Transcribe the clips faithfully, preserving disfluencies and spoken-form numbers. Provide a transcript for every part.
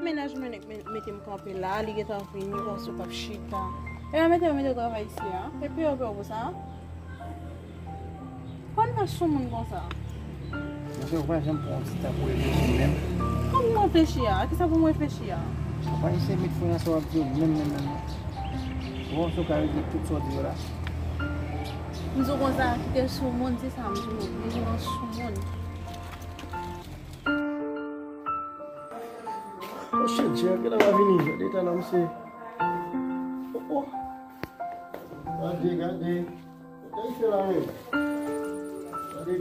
Mennaj mwen nèk men- mete m kanpe la, li gentan vini, panse w p ap chita. E yo mete yo mete w travay isi a. E peye w peye w pou sa. Konn fè soumoun konsa. Monchè, ou pa janm pran yon ti tan pou reflechi menm. Kòm m reflechi a? A kisa pou m reflechi a? Ou pa eseye met fren nan sa w ap di yo menm, menm, menm, non. Bon, si w ka regle tout sa w di yo la. M di w konsa, kite l soumoun, se sa m di w. Li vin yon soumoun. Oh shit, Jean, genlè pa vini. Gade eta la, mesye. Oh, oh. Gade, gade. Gade ife la menm. Gade.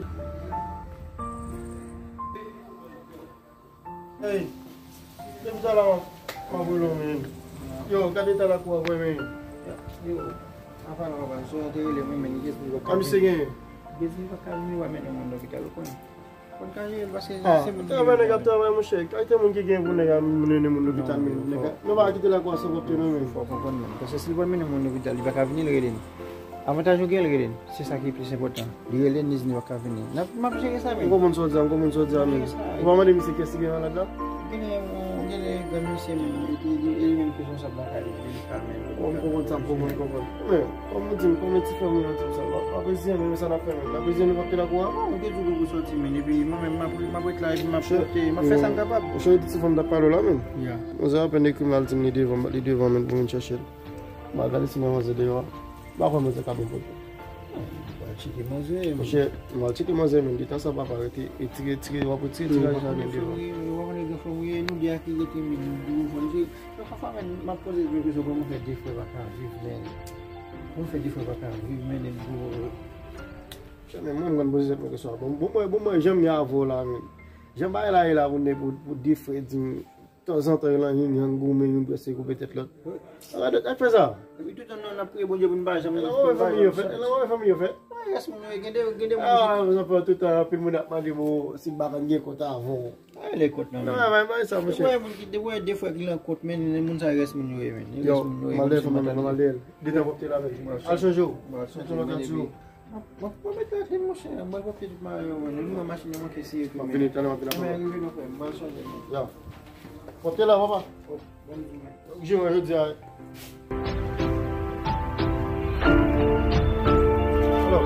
Hey. Depi talè m ap rele w, men. Yo, gade eta lakou a vre, men. Yo, apa la, apa, si w te rele mwen, men, Jezi pa ka vini. A, misye gen. Jezi pa ka vini, w a mennen moun lopital, ou konnen. Konn ka jere l, paske se moun ki travay, nèg ap travay, monchè. Kalite moun ki gen pou nèg a mennen moun lopital, men, nèg a, nou pa kite lakou a san pwòpte, non, men. Fò w konprann, men. Paske si l pral mennen moun lopital, li pa ka vini, l rele n. Avantaj ou gen, l rele n. Se sa ki plis enpòtan. Li rele n, li di li pa ka vini. N ap, m ap jere sa, men. M konprann sa w di a, m konprann sa w di a, men. Ou pa mande misye kiyès ki gen malad la? Genlè, genlè, grann misye, men, epi li, li menm ki responsab lakay li, li ka mennen l. M konprann sa, m konprann, m konprann. Men, kòm ou di m, kòm ti frè m nan di m sa, m ap, m ap reziyen m, men sa n ap fè, men. M ap reziyen m, m ap kite lakou a. Non, ou te di w te pou soti, men, epi mwen menm, m ap, m ap ret la, epi m ap pote, m ap fè sa m kapab. Monchè, ti fanm t ap pale w la, men. Ya. Manzè apèn ekri m al di m li devan, li devan, men, pou m vin chèche l. M al gade si m wè manzè deyò a. M pa kwè manzè ka byen pote. M al tcheke manzè, men. Monchè, m al tcheke manzè, men, detan sa papa rete, retire, retire, w ap retire tiraj la, men, devan. Ou pa konnen gen fanm ou ye, nou de a ki rete, men, nou di w fanm se. Yo, pafwa, men, m ap poze tèt mwen kesyon, kòman fè de frè pa ka viv, men? Kòman fè de frè pa ka viv, men, nèg gwo? Monchè, men mwen, m konn poze tèt mwen kesyon. Bon, bon, mwen, bon, mwen, jan m ye avè w la, men. Jan bagay la ye la pou, pou, pou de frè di m, tanzantan, yo nan youn, youn goumen, youn prèske koupe tèt lòt. Sa va dòt, ak fè sa. Epi toutan, nou, n ap priye Bondye pou n pa janm, e nan move fanmi yo fèt, e nan move fanmi yo fèt. Wi, rès moun yo, gen de, gen de moun ki. Ah, zanfan, toutan, anpil moun ap mande pou si m pa konn gen kont avè w. Ay, lè kont nan men. Non, men, men, sa, monchè. Depi w wè moun ki, depi w wè de frè ki nan kont, men, moun sa rès moun yo ye, men. Yo, rès moun yo ye, mal de fanmi, mal de. Detan pwòpte la, men. Al chanje w. Al chanje w, men, epi. M ap, m ap, m ap mete lakle, monchè. Mwen pwòpte tout mare yo, men. Li mwen machin nan manke sere tou, men. M ap vini, talè m ap vini. Men, rive non, frè m. M al chanje, men. Ya. Pwòpte la, papa. Jere jodi a. Alo.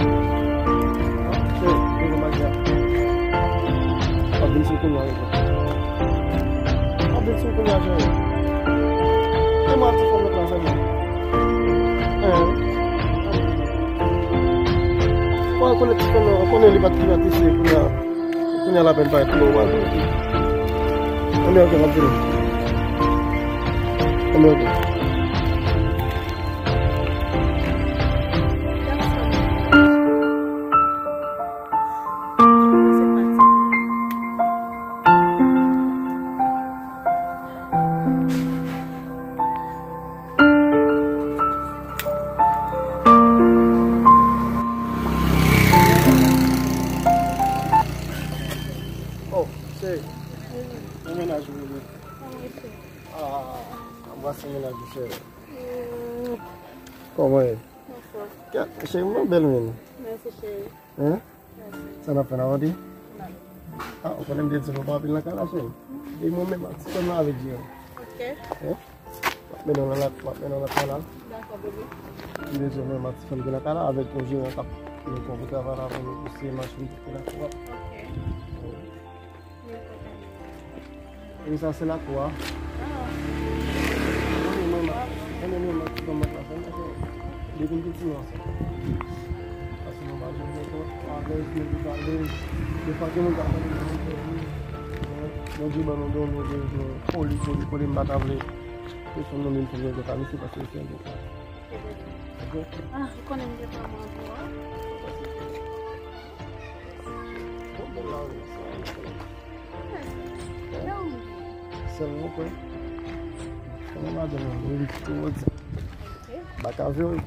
Cheri, mwen mari a. W ap vin sou kounye a, cheri. W ap vin sou kounye a, cheri. E mwen ti fanm nan sèlman. Hein? Mwen konnen ti fanm nan, konnen li pa t, li pa t isi kounye a. Kounye a lapèn pa ret. Bon, mwen konnen. Anben, ok, m ap vini. Anben, ok. Oh, cheri. Bon mennaj ou ye. Ah, anbrase mennaj ou, cheri. Kòman ye? Kèt, cheri, mwen bèl menm. Mèsi, cheri. Hein? Mèsi. Sa n ap fè, n ap antre? N ale. Ah, ou konnen m te di nou pa anpil nan kay la, cheri. E mwen menm ak ti sè m la avèk Jean. Ok. Hein? M ap mennen w nan la, m ap mennen w nan kay la. Dakò, bebe. M bezwen mwen ak ti sè m ki nan kay la avèk yon jeran k ap mennen w pou travay la pou nou pouse machin pou la pou w ap. Ok. E sa se lakou a. Mwen menm ak ti fanm nan, depi m piti nou ansanm. Paske nou pa janm gen kont, alèz, nou viv alèz. Defwa gen moun k ap mande nou, Bondye ban nou don, Bondye ban nou kole, kole, kole, m pa ta vle. Se fanm nan menm fanm nan gen pa misye paske se yon bon pa. Ah, ou konnen m gen pa mwen pou a. Bon, bon, la, wi, sa, wi. Sèl mwen kwè. Kòman madanm nan, li tou wòd sa. Baka vre, wi.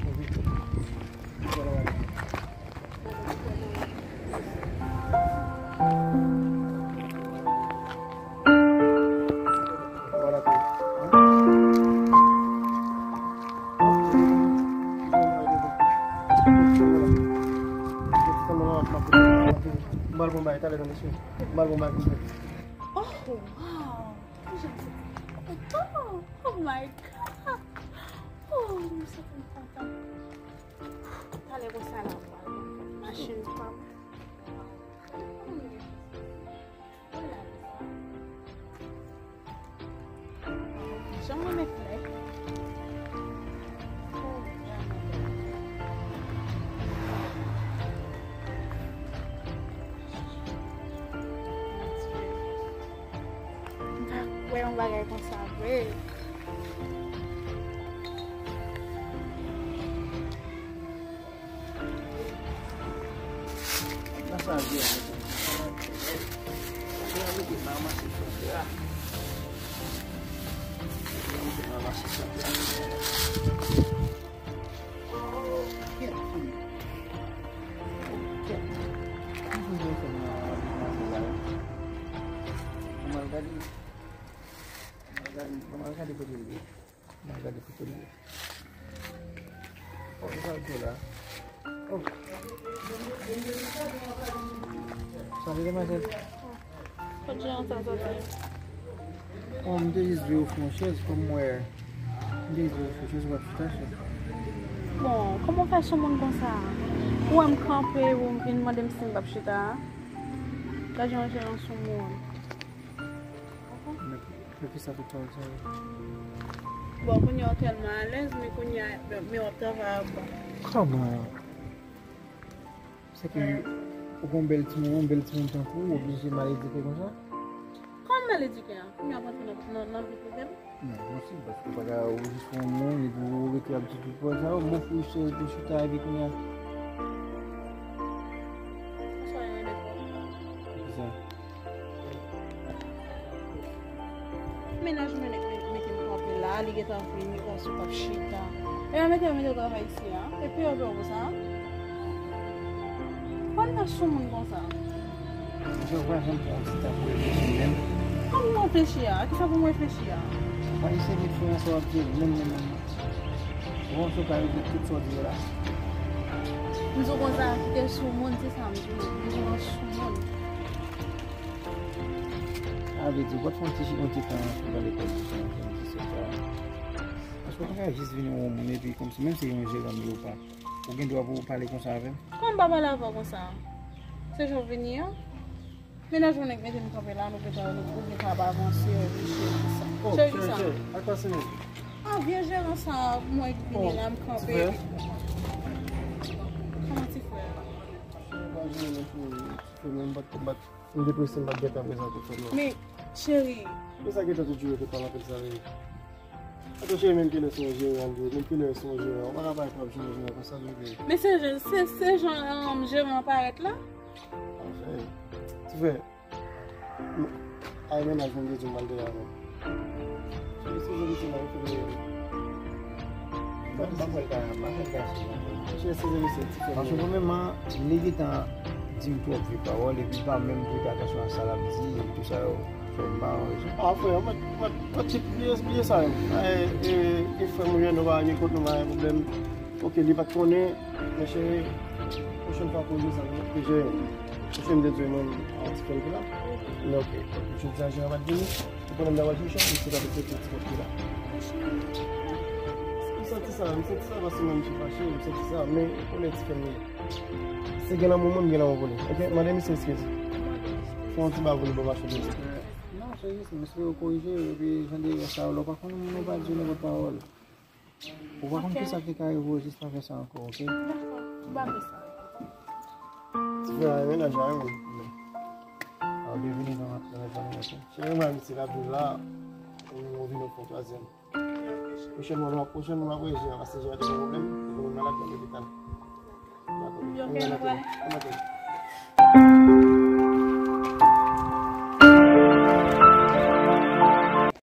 M al bon bagay, talè nan mesye. M al bon bagay pou mwen. Oh, wow! Ki jan se? Oh, oh my God! Oh, m santi m kontan. Talè konsa la, m pral machin pa m. Jan m renmen flè. M pa kwè yon bagay konsa vre. Nan sa vye a, mete nan mache chofè a. Mete nan mache chofè a. Kèt, fanmi. Kèt. Ki jan yo fè nan demanzè la yo? Kòman l gade? Kòman l gade, kòman l gade kote l ye? Mwen gade kote l ye. Oh, sa l fè la? Oh. Sa se demwazèl? Kot jan sa soti? Oh, m te jis vle ofri yon chèz, kòm m wè. M te jis vle ofri yon chèz, w ap chita, chèz. Bon, kòman w fè sou moun konsa? Ou wè m kanpe, ou vin mande m si m p ap chita? Gad jan w jere sou moun. Mwen, mwen ki sa tout pawòl sa yo. Bon, kounye a w tèlman alèz, men kounye a, men, men w ap travay anba. Kòman? Se ke ou gon bèl timoun, yon bèl timoun tankou ou, oblije mal edike konsa? Kòman mal edike a? Kounye a w ap rantre nan, nan, nan vi prive m? Non, enposib, paske ou pa ka, ou jis yon moun, epi ou rete ap di tout pawòl sa yo, m ofri w chèz pou chita, epi kounye a. Konsa yo rele twòp. Kisa? Mennaj mwen mete, mete m kanpe la, li gentan vini, panse w p ap chita. E a mete, mete w travay isi a. E peye w pou sa. Konn nan sou moun konsa. Monchè, ou pa janm pran yon ti tan pou reflechi menm. Kòman m reflechi a? A kisa pou m reflechi a? Ou pa eseye met fen nan sa w ap di menm, menm, menm. Bon, se w ka regrèt tout sa w di yo la. M di w konsa, kite sou moun, se sa m di w. M di w nan sou moun. A vle di, ou pa t fè yon ti, yon ti tan pou w ale lekòl, ti sa, yon ti sèt sa. Paske ou pa ka jis vini yon moun, epi kòmsi, menm si yon jeran li ou pa, ou gen dwa pou w pale konsa avè m. Kòman m pa pale avè w konsa? Se jan w vini an? Mennaj mwen nèk mete m kanpe la, nou gentan, nou, ou gentan ap avanse, wi, cheri sa. Oh, cheri, cheri, cheri, ak pase menm. Ah, vye jeran sa, mwen k vini la, m kanpe. Kòman ti frè a? Mwen pa jere non, cheri, ti frè mwen, m pa t, m pa t, m deprese, m pa t gentan prezante frè mwen. Men, cheri. Men sa gentan tout jou yo te pale anpil sa, wi. Atò cheri, menm kilè se yon jeran l ye, menm kilè se yon jeran, ou pa ka parèt w ap jere jeran konsa, bebe. Men se jan, se, se jan, um, jeran an parèt la? Anfen, ti frè, ay mennaj mwen te di m pral dèyè avè l. Cheri, se jodi ti mari fè dèyè. Ban, ban mwen ka, ban mwen ka se yon bagay. Cheri, se jodi se ti frè. Paske premyèman, li gentan di m twòp vye pawòl, epi pa menm prete atansyon a sa l ap di, epi tou sa yo. Fè m pa an rezon. Ah, frè, mwen, mwen, mwen ti bliye, bliye sa yo. E, e, e frè m ou ye, nou pa gen kont, nou pa gen pwoblèm. Ok, li pa t konnen, men cheri, pwochèn fwa koze sa, nou te jere. Pwochèn de Dye menm, an ti frè m ki la. Men ok, jodi a, jere pa t vini. Ou konnen m ta pral chèche, misye ta pral chèche ti frè m ki la. M santi sa, m santi sa paske mwen, m te fache, m santi sa, men ou konnen ti frè m li ye. Se gen lanmou mwen, m gen lanmou pou li. Ok, mande misye eskiz. Fè yon ti bagay pou li, bon, mache pou li. Non, se jis, m espere w korije, epi jan de sa yo, lè w pa konn moun, ou pa di nenpòt pawòl. Ou pa konn kisa ki ka rive w jis nan fè sa ankò, ok? Dakò, m pa fè sa. Ti frè a, mennaj la, wi. Ou byenvini nan, nan fanmi an, ok? Cheri, mwen, misye la vin la, ou vin fè yon twazyèm. Pwochènman, nou ap, pwochènman, nou ap rejwe a, paske Jera te gen pwoblèm, li te malad nan lopital. Dakò. Yo, ok, nou prale. Ann antre.